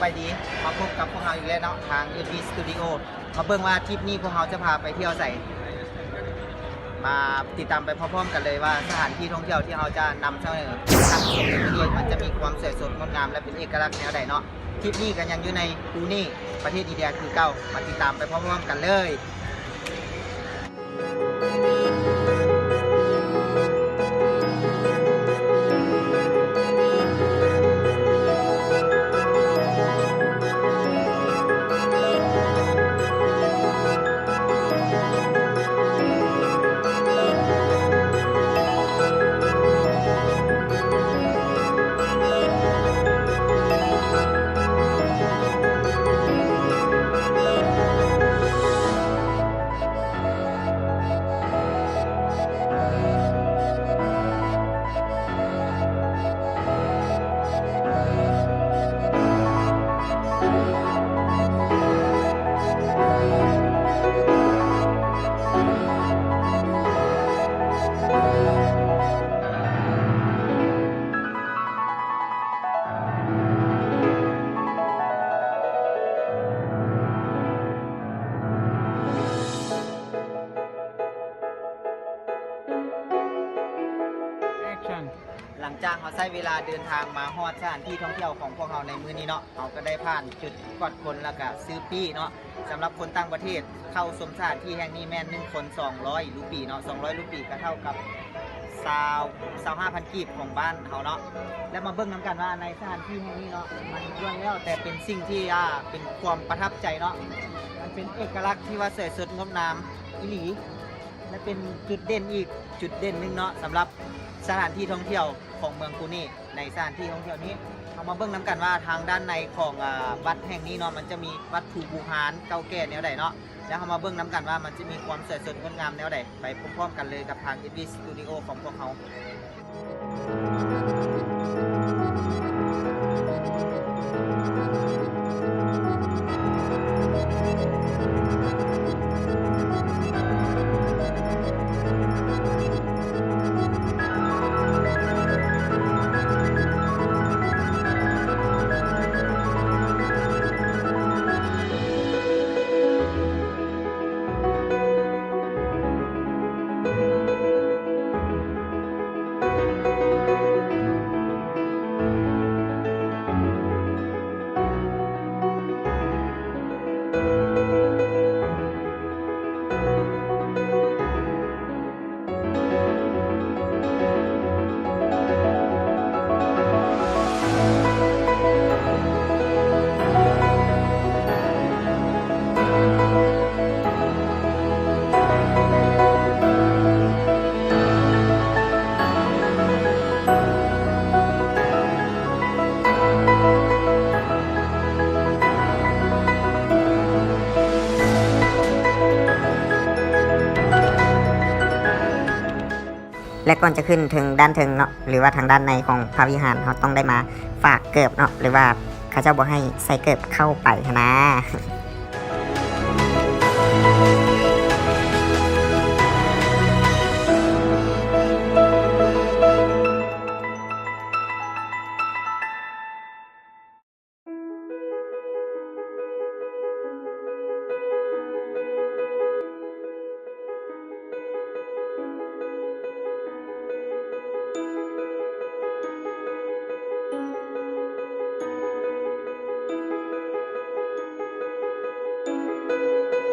ສະບາຍດີ ມາພົບກັບພວກເຮົາອີກແລ້ວເນາະ ທາງ ເອັມ ວີ ສະຕູດິໂອ ມາເບິ່ງວ່າທຣິບນີ້ພວກເຮົາຈະພາໄປທ່ຽວໃສ. ມາຕິດຕາມໄປພ້ອມໆກັນເລີຍວ່າສະຖານທີ່ທ່ອງທ່ຽວທີ່ເຮົາຈະນຳສະເໜີ ທັງສອງປະເທດ ມັນຈະມີຄວາມສວຍສົດງົດງາມ ແລະ ເປັນເອກະລັກແນວໃດເນາະ. ທຣິບນີ້ກໍຍັງຢູ່ໃນປູເນ ປະເທດອິນເດຍຄືເກົ່າ. ມາຕິດຕາມໄປພ້ອມໆກັນເລີຍ. ຫຼັງຈາກເຮົາໃຊ້ເວລາເດີນທາງມາຮອດສະຖານທີ່ທ່ອງທ່ຽວຂອງພວກເຮົາໃນມື້ນີ້ເນາະ, ເຮົາກໍໄດ້ຜ່ານຈຸດກວດຄົນ ແລ້ວກໍຊື້ປີ້ເນາະ. ສຳລັບຄົນຕ່າງປະເທດເຂົ້າຊົມສະຖານທີ່ແຫ່ງນີ້ແມ່ນໜຶ່ງຄົນສອງຮ້ອຍຣູປີເນາະ, ສອງຮ້ອຍຣູປີກໍເທົ່າກັບຊາວ ຊາວຫ້າພັນກີບຂອງບ້ານເຮົາເນາະ. ແລ້ວມາເບິ່ງນຳກັນວ່າໃນສະຖານທີ່ແຫ່ງນີ້ເນາະ ມັນລ້ວນແລ້ວແຕ່ເປັນສິ່ງທີ່ ອ່າ ເປັນຄວາມປະທັບໃຈເນາະ, ມັນເປັນເອກະລັກທີ່ວ່າສວຍສົດງົດງາມອີ່ຫຼີ ແລະ ເປັນຈຸດເດັ່ນອີກຈຸດເດັ່ນໜຶ່ງເນາະ ສຳລັບສະຖານທີ່ທ່ອງທ່ຽວຂອງເມືອງປູເນ. ໃນສະຖານທີ່ທ່ອງທ່ຽວນີ້ ເຮົາມາເບິ່ງນຳກັນວ່າທາງດ້ານໃນຂອງ ອາ ວັດແຫ່ງນີ້ເນາະ ມັນຈະມີວັດຖຸບູຮານເກົ່າແກ່ແນວໃດເນາະ, ແລ້ວເຮົາມາເບິ່ງນຳກັນວ່າມັນຈະມີຄວາມສວຍສົດງົດງາມແນວໃດ. ໄປພ້ອມໆກັນເລີຍກັບທາງ ເອັມ ວີ ສະຕູດິໂອ ຂອງພວກເຮົາ. ແລະ ກ່ອນຈະຂຶ້ນເຖິງດ້ານເທິງເນາະ ຫຼືວ່າທາງດ້ານໃນຂອງພະວິຫານ ເຮົາຕ້ອງໄດ້ມາຝາກເກີບເນາະ ຫຼືວ່າເຂົາເຈົ້າບໍ່ໃຫ້ໃສ່ເກີບເຂົ້າໄປຫັ້ນນາ. ເ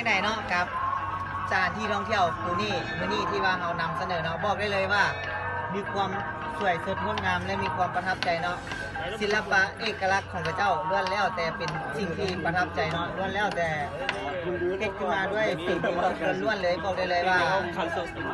ໄດ້ເນາະ ກັບສະຖານທີ່ທ່ອງທ່ຽວຄູ່ນີ້ ມື້ນີ້ທີ່ວ່າເຮົານຳສະເໜີເນາະ ບອກໄດ້ເລີຍວ່າມີຄວາມສວຍສົດງົດງາມ ແລະ ມີຄວາມປະທັບໃຈເນາະ. ສິລະປະເອກະລັກຂອງເຂົາເຈົ້າລ້ວນແລ້ວແຕ່ເປັນສິ່ງທີ່ປະທັບໃຈເນາະ ລ້ວນແລ້ວແຕ່ເຮັດຂຶ້ນມາດ້ວຍຝີມືລ້ວນໆເລີຍ. ບອກໄດ້ເລີຍວ່າ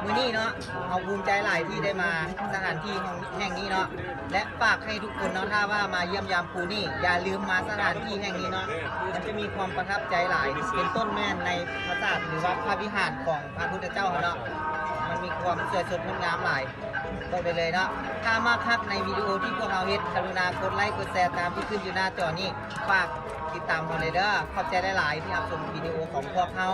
ມື້ນີ້ເນາະ ເຮົາພູມໃຈຫຼາຍທີ່ໄດ້ມາສະຖານທີ່ແຫ່ງນີ້ເນາະ ແລະ ຝາກໃຫ້ທຸກຄົນເນາະ ຖ້າວ່າມາຢ້ຽມຢາມພູນີ້ ຢ່າລືມມາສະຖານທີ່ແຫ່ງນີ້ເນາະ ມັນຈະມີຄວາມປະທັບໃຈຫຼາຍ ເປັນຕົ້ນແມ່ນໃນປາສາດ ຫຼືວ່າພະວິຫານຂອງພະພຸດທະເຈົ້າເຮົາເນາະ ມັນມີຄວາມສວຍສົດງົດງາມຫຼາຍ. ບອກໄດ້ເລີຍເນາະ ຖ້າມັກຮັກໃນວິດີໂອທີ່ພວກເຮົາເຮັດ ກະລຸນາກົດໄລກົດແຊຕາມທີ່ຂຶ້ນຢູ່ໜ້າຈໍນີ້ ຝາກຕິດຕາມເຮົາເລີຍເດີ. ຂອບໃຈຫຼາຍໆທີ່ຮັບຊົມວິດີໂອຂອງພວກເຮົາ.